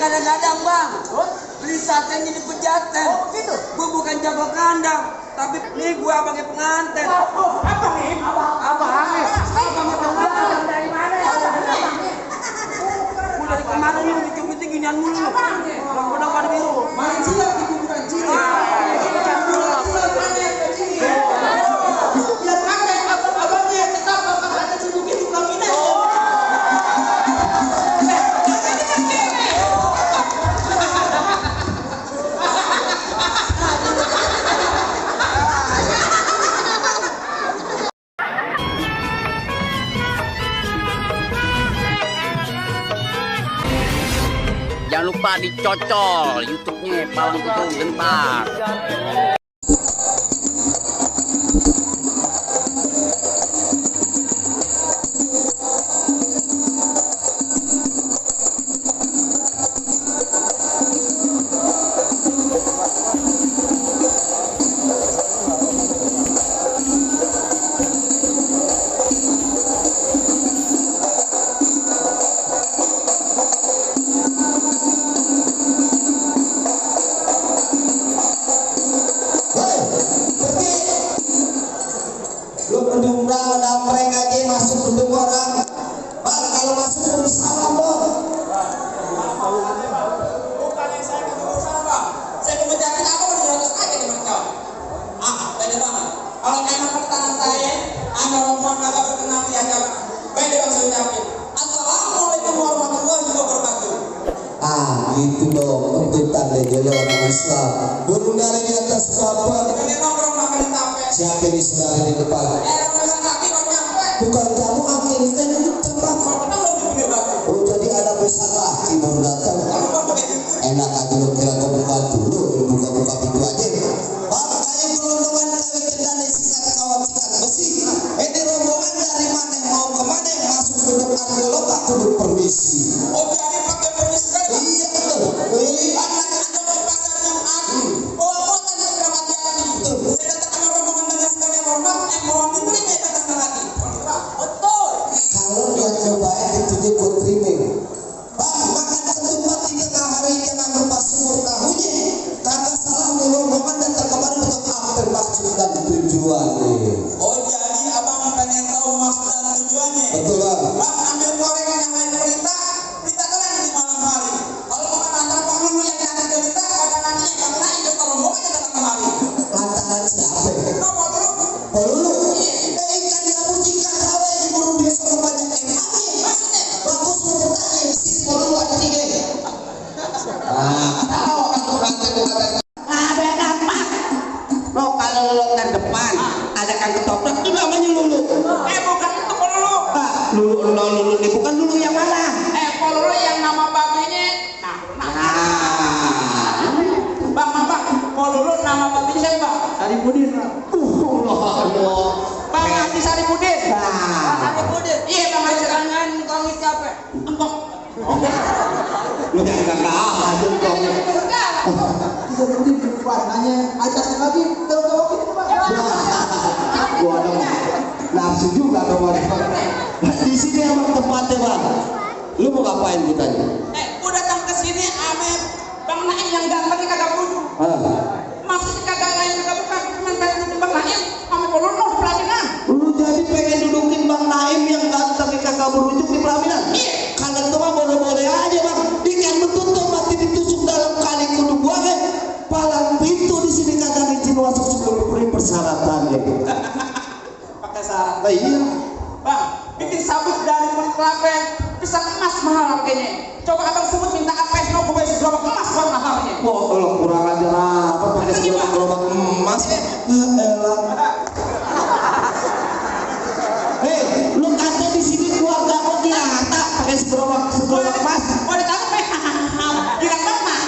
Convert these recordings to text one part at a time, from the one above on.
kadang-kadang bang, beli sate jadi pejaten. Oh gitu? Gue bukan jago kandang, tapi nih gue abangnya pengantin. Apa nih? Abangnya pengantin dari mana ya? Gue dari kemarin ini dicubit ginian mulu. Orang-orang pada biru. Main siap di kuburan Cina. Ya pakai abang-abangnya tetap bakal ada sedikit kelaminnya. Jangan lupa dicocol YouTube-nya Palang Putung Gentar. Lu pendumrang menampreng aja masuk gedung orang. Bang, kalau masuk tulis salam dong. Bukan yang saya ketemu sana bang. Saya kementerian apa mau diurus aja dengan kau. Beda banget. Kalau emang pertanyaan saya, anda rombongan agak berkenan ya kak. Beda bang saya ucapin. Assalamualaikum warahmatullahi wabarakatuh. Gitu dong, kejutan deh jadi orang Islam. Burung dari di atas kapal. Ini nongkrong makan di tape. Siapa ini saudara di depan? Rasa kaki baru nyampe. Bukan kamu akhirnya kan itu tembak. Kalau pernah belum di pinggir batu. Oh jadi ada besar laki baru datang. Kalau bang begitu. Enak aja lu kira kau buka dulu, buka-buka pintu aja. Bang, kayak gelondongan kawin kendali sikat kawat sikat besi. Ini rombongan dari mana mau kemana masuk gedung arkeolog aku permisi. Oh jadi pakai permisi sekali bang. Iya betul. Anak anda mau pasar Jumat. Bawa motor ke keramat jati. Saya datang sama rombongan dengan sekali hormat. Mohon diterima ya datang lagi. Betul. Kalau lihat cobain itu dia buat streaming. Bang, makan ketupat 3 hari jangan lupa sumur tahunya. Kagak salah nih rombongan datang kemari untuk apa maksud dan tujuan nih. Oh jadi abang pengen tahu maksud dan tujuannya. Betul bang. Bang ambil gorengan yang lain perintah. Kita kan lagi di malam hari. Kalau mau nonton Pak Lulu yang nanti cerita, pada nanti yang lain juga rombongan yang datang kemari. Lantaran siapa? Kenapa dulu? Lalu, ikan diapujikan sawe diburu dia sama banyak ikannya. Maksudnya? Bagus mencetaknya di sini kalau ada 3. Tahu orang kurang terbuka. Ada dampak. Lo kalau lo ke depan, ada kan ketoprak itu namanya lulu. Bukan itu Pak Lulu. Lulu ini bukan lulu yang mana? Pak Lulu yang nama babinya. Bang, Pak Lulu nama babinya siapa? Saripudin. Allah. Bang Haji Saripudin. Nah. Saripudin. Iya Bang Haji Jangan kongis capek. Empok. Lu jangan kakak aja dong. Saripudin warnanya atas lagi terus gitu Pak. Gua ada nafsu juga dong. Di sini emang tempatnya bang. Lu mau ngapain ditanya? Gua datang ke sini ame Bang Naim yang ganteng kagak butuh. Maksudnya kagak lain kagak bukan, cuma pengen nuduh Bang Naim ame Pak Lulu di pelaminan. Lu jadi pengen dudukin Bang Naim yang ganteng kagak berujuk di pelaminan? Iya. Kalau itu mah boleh-boleh aja bang. Ikan betutup mati ditusuk dalam kali kudu gua kan. Palang pintu di sini kagak izin masuk sebelum persyaratan ya. Pakai syarat. Iya. Bang, bikin sabuk dari kulit kelapa bisa emas mahal harganya. Coba abang sebut minta apa es no gue gerobak emas bang mahalnya. Wah, kalau kurang ajar apa pakai gerobak emas? Elah. Hei, lu kata di sini keluarga kok dirata pakai gerobak emas? Mau ditaruh bilang emas.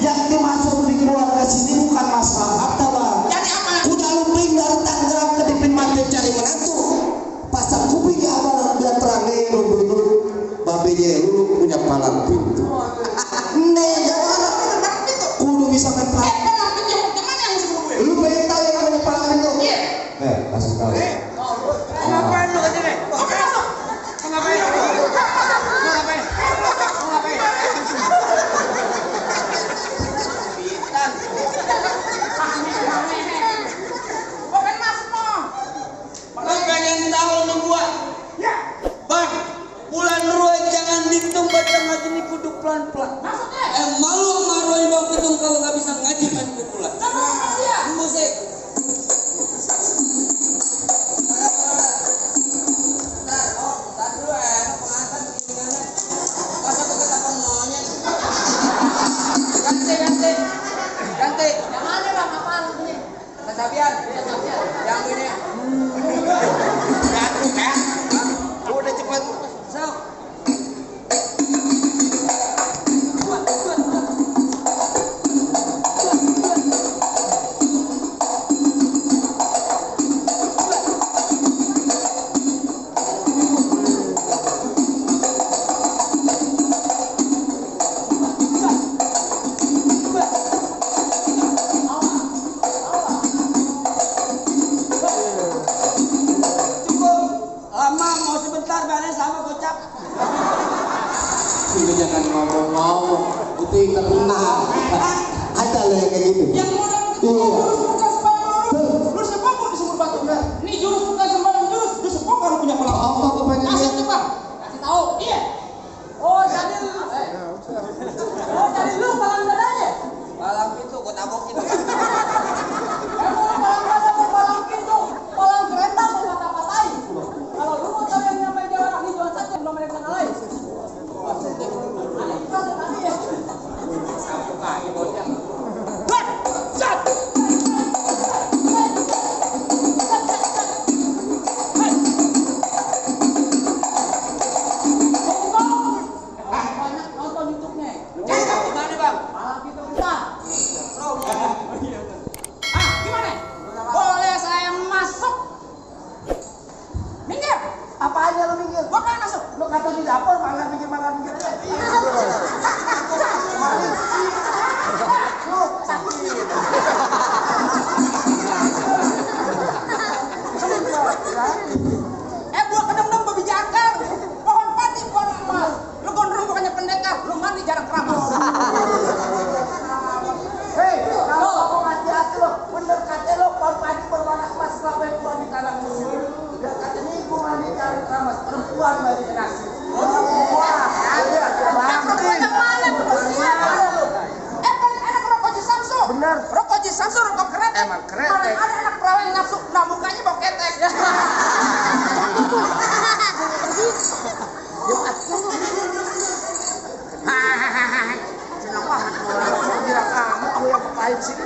Yang dimaksud di keluarga sini bukan masalah harta bang. Jadi apa? Udah lumping dari Tangerang ke Dipin Mati cari menantu. Pasang kuping ya abang biar terangnya lu babenya lu punya palang pintu. Nih jangan kudu bisa main palang. Palang pintu gimana yang mesti gue? Lu pengen tahu yang namanya palang pintu? Iya. Kasih tahu. Ngapain lu ke sini? Ngapain? Ngapain? Ngapain? ini kudu pelan-pelan. Maksudnya? Malu maruin bang Pitung kalau nggak bisa ngaji main pukulan. Musik. Ganti. Yang mana bang? Apaan ini? Kesabian. Yang ini. Jatuh ya. Udah cepet. So. Itu jangan ngomong-ngomong, itu yang terkenal. Ada loh yang kayak gitu. Yang orang itu jurus bukan sembarang. Lu sepuluh disebut batu enggak? Ini jurus bukan sembarang jurus. Lu sepuluh kalau punya pola. Apa bapaknya Kasih dia? tuh bang. Kasih tahu. Iya. Oh jadi lu palang dadanya? Palang pintu, gua tabokin. Emang palang dada mau palang pintu, palang kereta mau patah-patahin. Kalau lu mau tahu yang nyampe jalan anak hijauan saja belum ada yang lain. Apa aja lu minggir? Gua pengen masuk. Lu kata di dapur malah minggir aja. Lu sakit. Gua kedem-dem babi jangkar. Pohon pati pohon emas. Lu gondrong bukannya pendekar, lu mandi jarang keramas. Hei, kalau ngomong hati-hati lo, bener kata lo, pohon padi berwarna emas selama yang keluar di tanah musuh. Dan kata ini gua mandi cari keramas, perempuan mandi nasi. Wah, ada Perempuan yang mana? Kan anak rokok Ji Samsu. bener. Rokok Ji Samsu rokok kretek. Emang kretek. Mana ada anak perawan yang nafsu, nah mukanya bau ketek. Senang banget gua kira kamu yang pahit sini.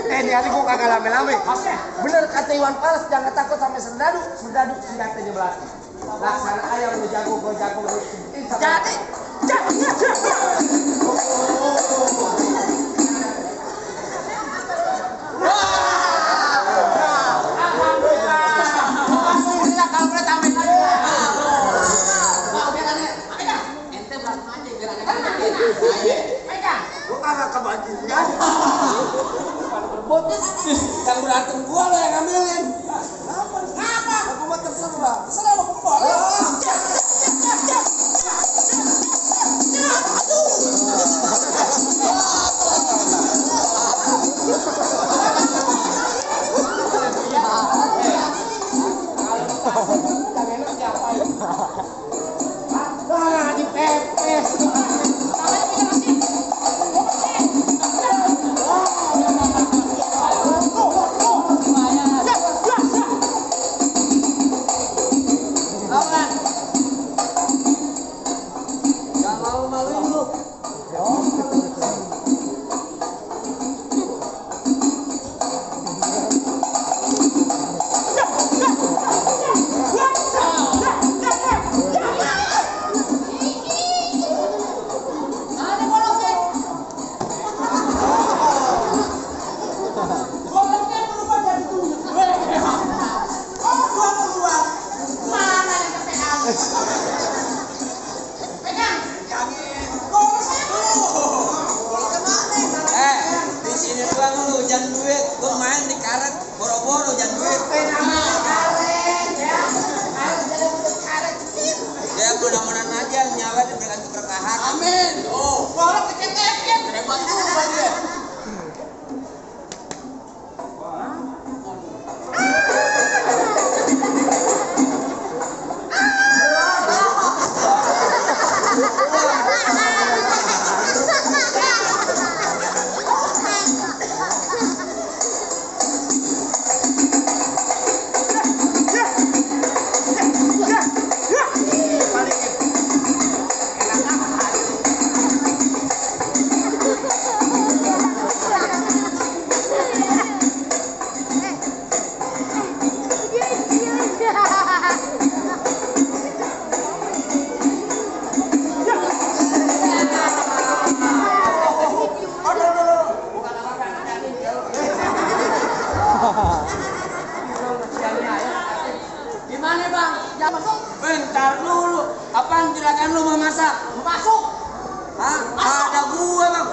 Ini hari gua kagak lame-lame. Bener kata Iwan Fals, jangan takut sama serdadu senjatanya belati. Laksana ayam lu jago, gua jago lu. Jadi, alhamdulillah kalau boleh tambahin lagi. Mau biar aneh. Pegang. Ente belatung aja biar aneh. Pegang. Gua kagak kebagian. Botis. Yang berantem gua lo yang ngambilin. Ngapa? Aku mah terserah. Terserah lo pembol. Wah, dipepes. rumah masak. Masuk. Hah? Ada gue bang.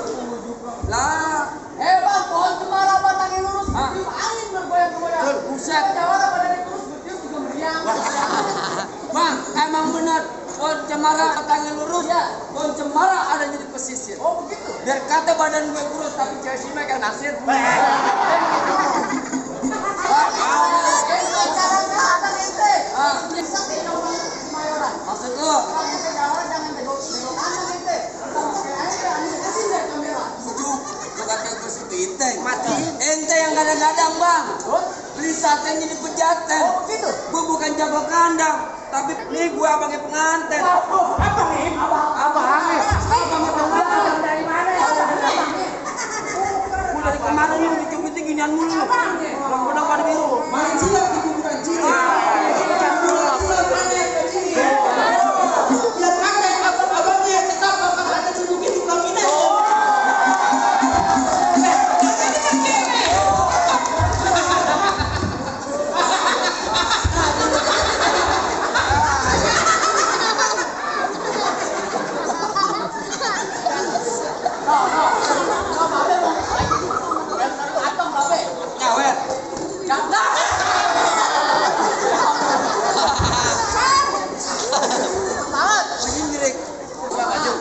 Lah. Bang, pohon cemara batangnya lurus, Hah? tiup angin bergoyang-goyang. Buset. Jawara badannya lurus, tiup juga meriang. Bang, emang benar. Pohon cemara batangnya lurus. Iya. Pohon cemara adanya di pesisir. Oh begitu. Biar kata badan gue kurus tapi cewek sih mereka naksir. Itu caranya ada ente. Ah. Bisa tidak orang Kemayoran. Maksud lu? Kalau ente Jawara jangan tegok kanan ente. Kalau pakai air, angin kasih deh kamera. Sejuk. Lu kata gue situ ente. Mati. Ente yang kadang-kadang bang. Beli sate jadi pejaten. Oh begitu. Gue bukan jago kandang. Tapi nih gue abangnya pengantin. Abang nih, Abang nih. abang dari mana? Gue dari kemarin lu dicubit ginian mulu. Orang pedang pada biru. Main cilok di kuburan cilok. Lihat pakai abang-abangnya tetap bakal ada celukin tukang minyak. Nyawet. Begini direk. Coba maju.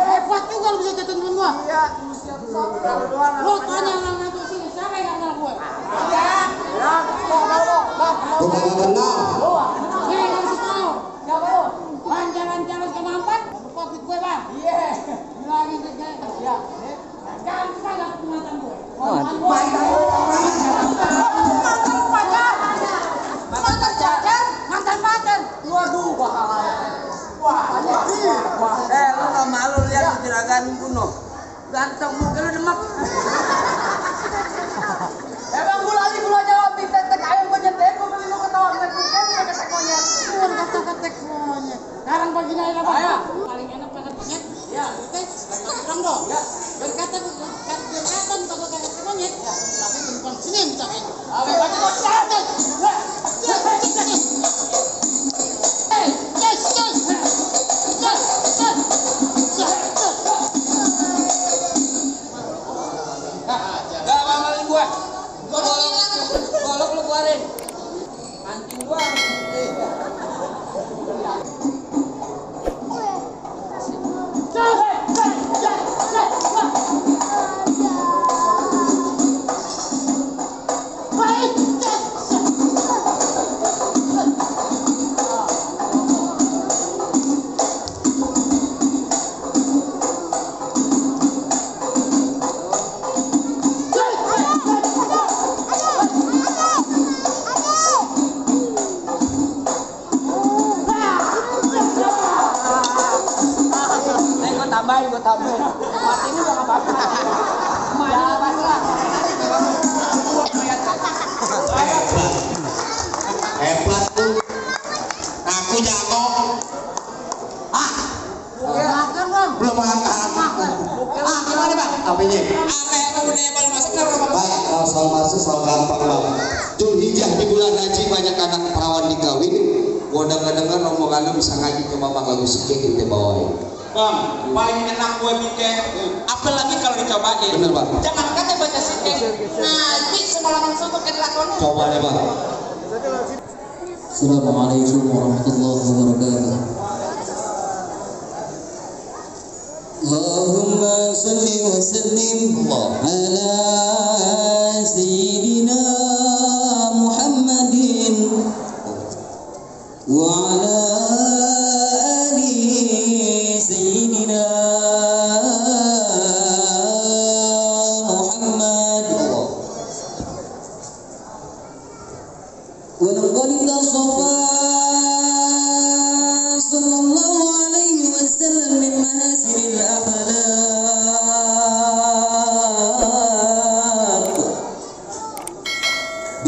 Hebat juga lu bisa jatuhin temen gua. Iya, lu tanya orang ngatur sini, siapa yang kenal gue? Ya, nih kasih tahu. Siapa lu? Bang jalan-jalan ke Mampang, kopi gue bang. Iya. Bilangin ke dia. Ya. Jangan kita nggak kepungan gue. Mantan pacar. Waduh, bahaya. Wah, Lu gak malu lihat juragan kuno? Ganteng muka lu demak. Emang gula jawab di tetek ayam penyetek, gue beli lu ketawa ngeliat mungkin, gue ketek monyet. monyet. Sekarang bagiin aja lah, Bang. Paling enak makan monyet. Ya, oke. Kurang dong. Ya. Berkata kalau kayak monyet. Ya. Tapi perempuan sini yang minta kayak. Oke, baca kok catat. Gak ngamalin gua. Golok lu keluarin. Mancing doang. Gue tambahin. Mati ini udah apa-apa. Ya, pasrah. Hebat tuh. Aku jago. Makan, Bang. Belum makan. Gimana Bang? Apanya? Apa yang kamu paling masuk kenapa Bang? Baik, kalau soal masuk soal gampang Bang. Dzulhijjah di bulan haji banyak anak perawan dikawin. Gua dengar rombongan lu bisa ngaji ke mama lagu sikit kita bawain. Bang, paling enak gue bikin. Apalagi kalau dicobain. Bener Bang. Jangan kata baca sikit. Ngaji semalaman suntuk ke lakonnya. Coba deh Bang. Assalamualaikum warahmatullahi wabarakatuh. Allahumma salli wa sallim ala sayyidina Muhammadin wa ala ali sayyidina Muhammad. ولقد تصفى صلى الله عليه وسلم من محاسن الأخلاق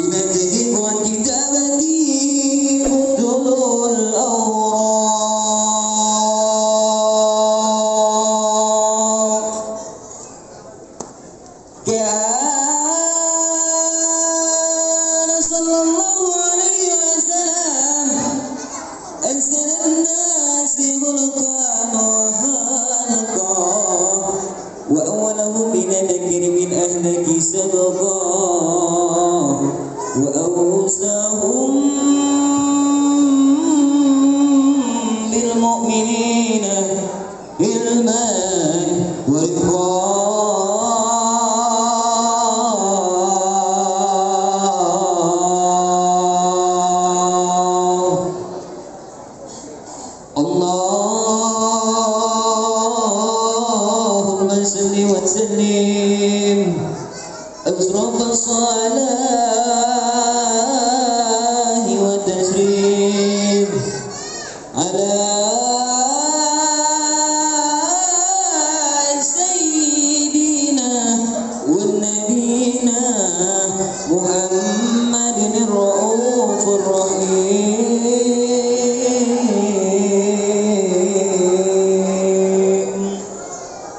بمدد وكتابة خذل الأوراق كان صلى الله عليه وسلم أحسن الناس خلقا وخلقا وأولهم من ذكر من أهلك سبقا وأوساهم بالمؤمنين علما اللهم صل وسلم أشرف الصلاة والتسليم على سيدنا ونبينا محمد الرؤوف الرحيم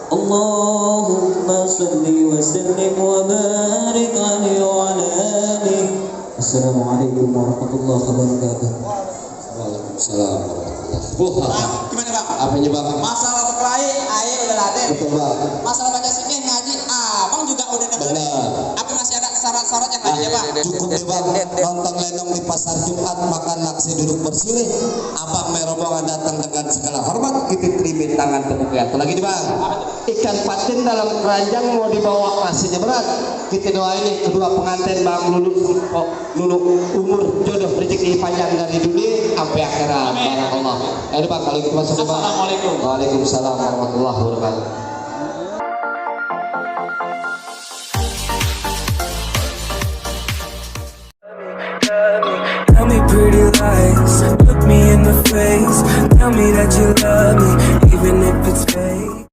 اللهم صل وسلم وبارك عليه وعلى آله. السلام عليكم ورحمة الله وبركاته. Waalaikumsalam warahmatullahi wabarakatuh. Gimana Bang? Apanya Bang? Masalah berkelahi, ayah udah laden. Betul Bang. Masalah baca sikit ngaji, abang juga udah dengerin. Benar. Apa masih ada syarat-syarat yang lainnya Bang? Cukup deh Bang, nonton lenong di pasar Jumat, makan nasi duduk bersilih. Abang merombongan datang dengan segala hormat, kita terima tangan tepuk ya. Lagi nih Bang, ikan patin dalam keranjang mau dibawa nasinya berat. Kita doain nih kedua pengantin Bang Lulu umur jodoh rezeki panjang dari dunia sampai akhirat. Barakallah. Ayo Bang, kalau gitu masuk Bang. Assalamualaikum. Waalaikumsalam warahmatullahi wabarakatuh. Tell me pretty lies, look me in the face. Tell me that you love me, even if it's